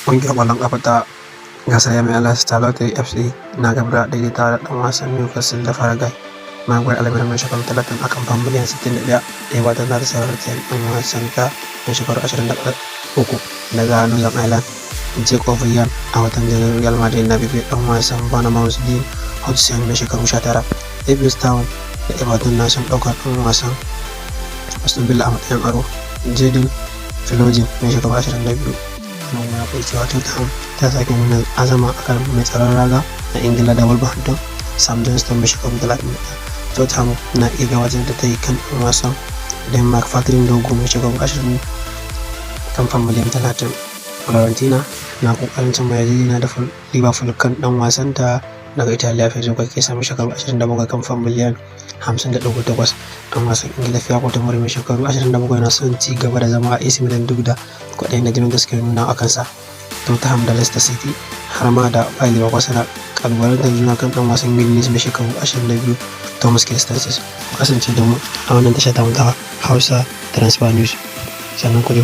Ƙungiyar ƙwallon ƙafa ta gasar MLS Charlotte FC na gab da daidaitawa da ɗan wasan Newcastle da Paraguay Miguel Almiron, mai shekaru 30, akan fam miliyan 61. Everton za ta sayar da ɗan wasan ta mai shekaru 23 daga Northern Ireland, Jacob Ryan, a watan Janairu. Real Madrid na bibiyar ɗan wasan Bournemouth Dean Huijsen, mai shekaru 19. Ipswich Town da Everton na son ɗaukar ɗan wasan Aston Villa a matsayin aro, Jaden Philogene, mai shekaru 22. Nan ya kai cewa Tottenham ta sake nuna azama akan mai tsaron raga na Ingila da Wolverhampton, Sam Johnstone, mai shekaru 31. Tottenham na iya gabatar da tayi kan ɗan wasan Denmark Patrick Dorgu, mai shekaru 20, kan fam miliyan 30. Fiorentina na kokarin cimma yarjejeniya da Liverpool kan ɗan wasan ta daga Italiya Federico Chiesa, mai shekaru 27, kan fam miliyan 50.8. Ɗan wasan Ingila Fikayo Tomori, mai shekaru 27, yana son ci gaba da zama a AC Milan duk da kwaɗayin da Juventus ke nuna a kansa. Tottenham da Leicester City har ma da Bayer Leverkusen na kalubalantar juna kan ɗan wasan Udinese mai shekaru 22, Thomas Christensen. Ku kasance da mu a wannan tasha ta ta Hausa Transfer News. Sannan ku je